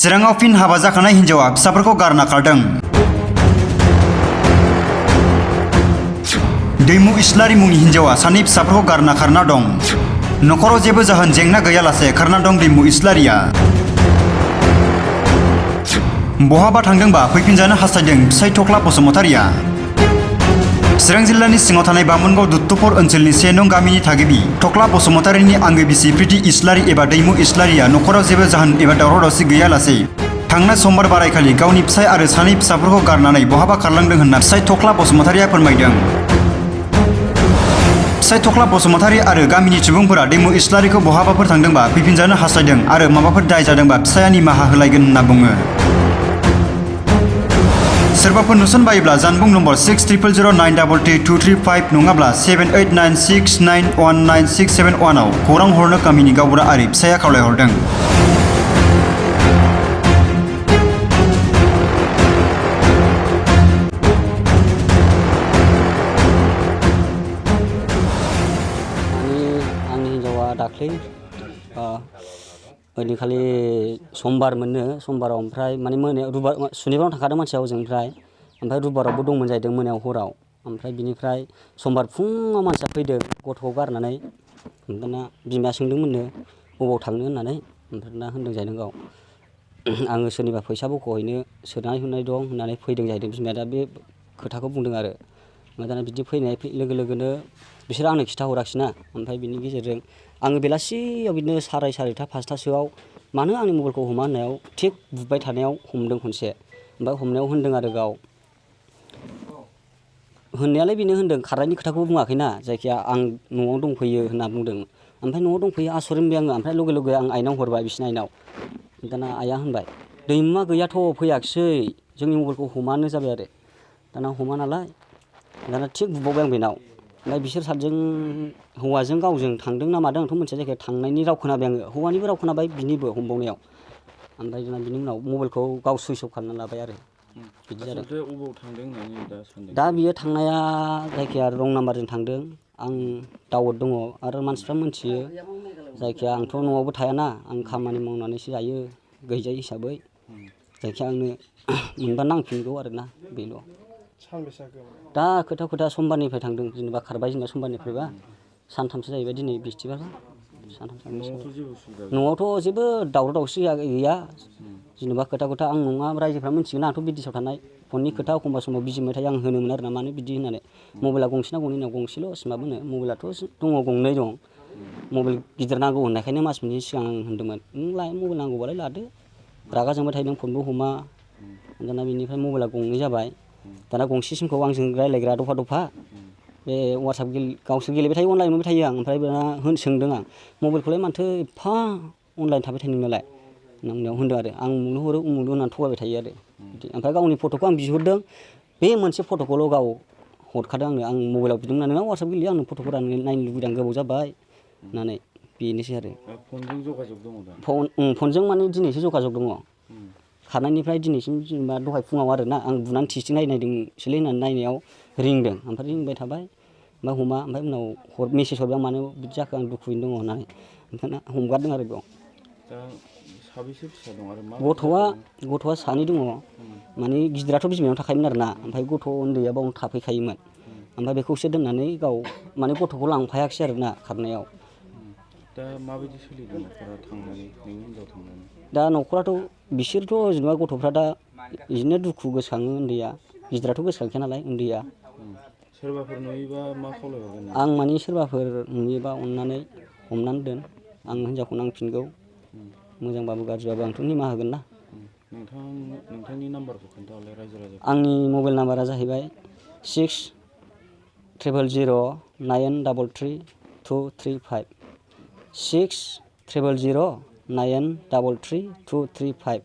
चिराङाव फिन हाबा जाखानाय हिन्जावा फिसाफोरखौ गारना खारदों। दैमु इस्लारि मुंनि हिन्जावा सानै फिसाफोरखौ गारना खारना दं। नखराव जेबो जाहोन जेंना गैयालासे खारना दं दैमु इस्लारिया। बहाबा थांदोंबा फैफिनजानो हास्थायदों फिसाइ थख्ला बसुमतारिया। चिरां जिल्लानि सिङाव थानाय बामोनगाव दुत्तुपर ओनसोलनि 1 नं गामिनि थागिबि थख्ला बसुमतारिनि आंगो बिसि प्रिति इस्लारि एबा दैमु इस्लारिया नखराव जेबो जाहोन एबा दावराव दावसि गैयालासे थांनाय समबार बारायखालि गावनि फिसाय आरो सानै फिसाफोरखौ गारनानै बहाबा खारलांदों होनना फिसाय थख्ला बसुमतारिया फोरमायदों। फिसाय थख्ला बसुमतारि आरो गामिनि सुबुंफोरा दैमु इस्लारिखौ बहाबाफोर थांदोंबा फैफिनजानो हास्थायदों आरो माबाफोर दाय जादोंबा फिसाया निमाहा होलायगोन होनना बुङो। सोरबाफोर नुसनबायोब्ला जानबुं नम्बर 6009332335 नङाब्ला 7896919671 आव खौरां हरनो गामिनि गावबुरा आरि फिसाया खावलायहरदों। आंनि हिन्जावा दाख्लै ओइदिनखालि समबार मोननो समबाराव ओमफ्राय माने मोनायाव सुनिबाराव थांखादों मानसिया ओजोंनिफ्राय ओमफ्राय रुबिबारावबो दंमोन जाहैदों मोनायाव हराव ओमफ्राय बिनिफ्राय समबार फुङाव मानसिया फैदों गथ'खौ गारनानै दाना बिमाया सोंदोंमोननो बबाव थांनो होननानै ओमफ्राय ना होनदों जाहैदों गाव आङो सोरनिबा फैसा बख'हैनो सोनानै हरनाय दं होननानै फैदों जाहैदों बिमाया दा बे खोथाखौ बुंदों आरो ओमफ्राय दाना बिदि फैनाय लोगो लोगोनो बिसोर आंनो खिन्थाहराखिसैना ओमफ्राय बिनि गेजेरजों आङो बेलासियाव बिदिनो सारायथा 5थासोआव मानो आंनि मबाइलखौ हमा होननायाव थिग बुबाय थानायाव हमदों खनसे ओमफ्राय हमनायाव होनदों आरो गाव होननायालाय बेनो होनदों खारनायनि खोथाखौ बुङाखैना जायखिया आं न'आव दंफैयो होनना बुंदों ओमफ्राय न'आव दंफैयो आसरित मोनबाय आङो ओमफ्राय लगे लगे आं आइनाव हरबाय बिसिनि आइनाव दाना आइया होनबाय दैमुआ गैयाथ' फैयाखिसै जोंनि मबाइलखौ हमानो जाबाय आरो दाना हमा नालाय दाना थिग बुबावबाय आं बेनाव ओमफ्राय बिसोर सानैजों हौवाजों गावजों थांदों ना मादों आंथ' मोनथिया जायखिया थांनायनि राव खोनाबाय आङो हौवानिबो राव खोनाबाय बिनिबो हमबावनायाव ओमफ्राय दाना बिनि उनाव मबाइलखौ गाव सुइस अफ खालामना लाबाय आरो बिदि जादों। दा बियो थांनाया जायखिया रं नाम्बारजों थांदों आं दाउट दङ आरो मानसिफ्रा मोनथियो जायखिया आंथ' न'आवबो थायाना आं खामानि मावनानैसो जायो गैजायै हिसाबै जायखिया आंनो मोनबा नांफिनगौ आरोना बेल'। दा खोथा समबारनिफ्राय थांदों जेनेबा खारबाय जेनेबा समबारनिफ्रायबा सानथामसो जाहैबाय दिनै बिस्थिबार न'आवथ' जेबो दावराव दावसि गैया जेनेबा खोथा आं नङा रायजोफ्रा मिथिगोन आंथ' बिदेशआव थानाय फननि खोथा एखमबा समाव बिजि मोनबाय थायो आं होनोमोन आरो ना मानो बिदि होननानै मबाइला गंसे ना गंनै होननायाव गंसेल' सिमाबो होनो मबाइलाथ' दङ गंनै दं मबाइल गिदिर नांगौ होननायखायनो मास मोननै सिगां आं होनदोंमोन मबाइल नांगौबालाय लादो रागा जोंबाय थायो नों फनबो हमा दाना बिनिफ्राय मबाइला गंनै जाबाय दाना गंसे सिमखौ आंजों रायज्लायग्रा दफा बे वाट्सआप गावसोर गेलेबाय थायो अनलाइन मोनबाय थायो आं ओमफ्राय दाना सोंदों आं मबाइलखौलाय माथो एफा अनलाइन थाबाय थायो नोंनालाय होननायाव होनदों आरो आं उमुकनो हरो उमुकनो होननानै थगायबाय थायो आरो ओमफ्राय गावनि फट'खौ आं बिहरदों बे मोनसे फट'खौल' गाव हरखादों आं मबाइलाव बिदोंमोन नोंनाव वाट्सआप गेलेयो आंनो फट'खौ नायनो लुबैदों गोबाव जाबाय होननानै बेनोसै आरो फनजों जगाजग दङ दा फनजों माने दिनैसो जगाजग दङ खारनायनिफ्राय दिनैसिम जेनेबा दहाय फुङाव आरोना आं बुनानै टेस्टिं नायनायदोंसोलै होननानै नायनायाव रिंदों ओमफ्राय रिंबाय थाबाय ओमफ्राय हमा ओमफ्राय उनाव मेसेज हरबाय आं मानो बिदि जाखो आं दुखुयैनो दङ होननानै ओमफ्राय हमगारदों आरो बेयाव दा साबेसे फिसा दं आरो गथ'आ सानै दङ माने गिदिराथ' बिमायाव थाखायोमोन आरोना ओमफ्राय गथ' उन्दैया बावनो थाफैखायोमोन ओमफ्राय बेखौसो दोननानै गाव माने गथ'खौ लांफायाखिसै आरोना खारनायाव दा माबायदि सोलिदों न'खरा थांनानै नोंनि हिनजाव थांनानै दा न'खराथ' बिसोरथ' जेनेबा गथ'फ्रा दा बिदिनो दुखु गोसोखाङो उन्दैया गिदिराथ' गोसोखांखाया नालाय उन्दैया सोरबाफोर नुयोबा मा खावलायहरगोन आं माने सोरबाफोर नुयोबा अननानै हमनानै दोन आं हिनजावखौ नांफिनगौ मोजांबाबो गाज्रिबाबो आंथ' निमाहा होगोन ना नोंथांनि नाम्बारखौ खोन्थाहरलाय रायजो राजा आंनि मबाइल नाम्बारा जाहैबाय 6000933235 6000933235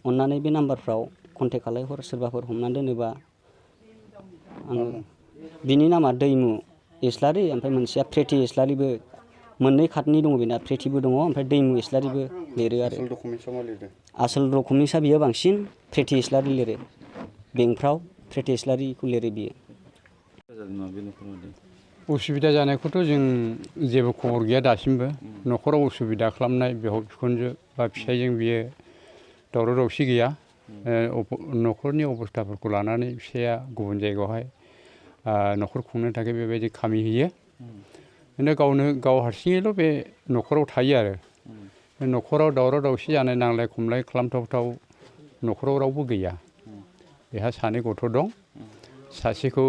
अननानै बे नाम्बारफ्राव कन्टेक्ट खालायहर सोरबाफोर हमनानै दोनोबा आङो बिनि नामा दैमु इस्लारि ओमफ्राय मोनसेया प्रिति इस्लारिबो मोननै खातनि दङ बेना प्रितिबो दङ ओमफ्राय दैमु इस्लारिबो लिरो आरो आसोल डकुमेन्टसा बियो बांसिन प्रिति इस्लारि लिरो बेंकफ्राव प्रिति इस्लारिखौ लिरो बियो उसुबिदा जानायखौथ' जों जेबो खबर गैया दासिमबो न'खराव उसुबिदा खालामनाय बिहाव बिखुनजो बा फिसाइजों बियो दावराव दावसि गैया। न'खरनि अबस्थाफोरखौ लानानै फिसाया गुबुन जायगायावहाय न'खर खुंनो थाखाय बेबायदि खामि होयो। गाव हारसिङैल' बे न'खराव थायो आरो। न'खराव दावराव दावसि जानाय नांलाय खमलाय खालामथावथाव न'खराव रावबो गैया। बेहा 2 गथ' दं। सासेखौ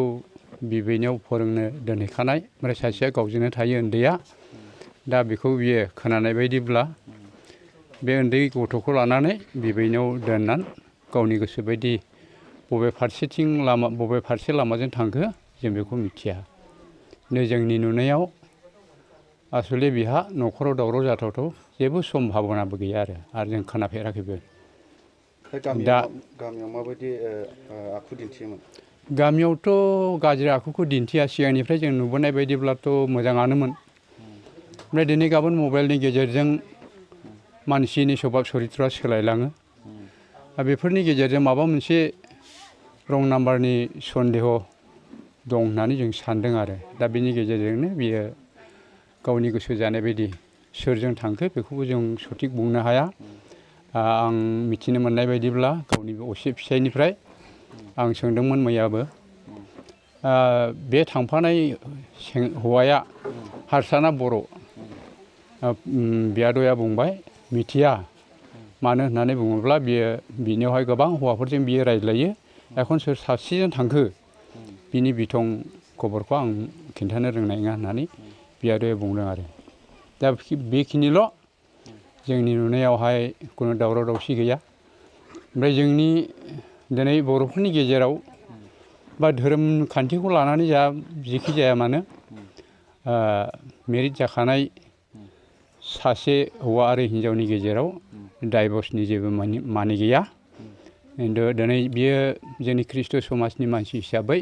बिबैनायाव फोरोंनो दोनहैखानाय, ओमफ्राय सासेया गावजोंनो थायो उन्दैया। दा बेखौ बियो खोनानाय बायदिब्ला बे उन्दै गथ'खौ लानानै बिबैनायाव दोननानै गावनि गोसो बायदि बबे फारसे लामाजों थांखो जों बेखौ मिथिया। जोंनि नुनायाव आसले बिहा न'खराव दावराव जाथावथाव जेबो सम्भाबनाबो गैया आरो जों खोनाफेराखैबो। दा गामियाव माबायदि आखु दिन्थियोमोन? गामियावथ' गाज्रि आखुखौ दिन्थिया। सिगांनिफ्राय जों नुबोनाय बायदिब्लाथ' मोजाङानोमोन। ओमफ्राय दिनै गाबोन मबाइलनि गेजेरजों मानसिनि सभाब सरित्रआ सोलायलाङो। बेफोरनि गेजेरजों माबा मोनसे रं नाम्बारनि सन्देह दं होननानै जों सान्दों आरो। दा बेनि गेजेरजोंनो बियो गावनि गोसो जानाय बायदि सोरजों थांखो बेखौबो जों सथिक बुंनो हाया। आं मिथिनो मोननाय बायदिब्ला गावनि असे फिसायनिफ्राय आं सोंदोंमोन मैयाबो। बे थांफानाय हौवाया हारसा ना बर'? बियादैया बुंबाय मिथिया। मानो होननानै बुङोब्ला बिनियावहाय गोबां हौवाफोरजों बियो रायज्लायो। एखन सोर सासेजों थांखो बिनि बिथं खबरखौ आं खिन्थानो रोंनाय नङा होननानै बियादैया बुंदों आरो। दा बेखिनिल' जोंनि नुनायावहाय खुनु दावराव दावसि गैया। ओमफ्राय जोंनि दिनै बर'फोरनि गेजेराव बा धोरोम खान्थिखौ लानानै जेखि जाया मानो मेरिट जाखानाय सासे हौवा आरो हिन्जावनि गेजेराव डाइभर्सनि जेबो माने गैया। खिन्थु दिनै बियो जोंनि ख्रिस्ट समाजनि मानसि हिसाबै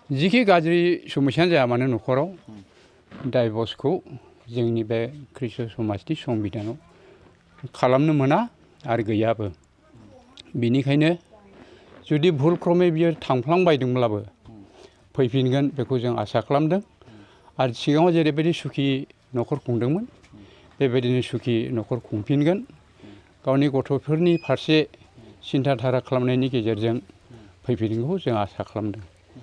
जिखि गाज्रि समस्यानो जाया मानो न'खराव डाइभर्सखौ जोंनि बे ख्रिस्ट समाजनि संबिधानाव खालामनो मोना आरो गैयाबो। बिनिखायनो जुदि भुल क्रमै बियो थांफ्लांबायदोंब्लाबो फैफिनगोन बेखौ जों आसा खालामदों। आरो सिगाङाव जेरैबायदि सुखि न'खर खुंदोंमोन बेबायदिनो सुखि न'खर खुंफिनगोन। गावनि गथ'फोरनि फारसे सिन्था धारा खालामनायनि गेजेरजों फैफिनगोनखौ जों आसा खालामदों।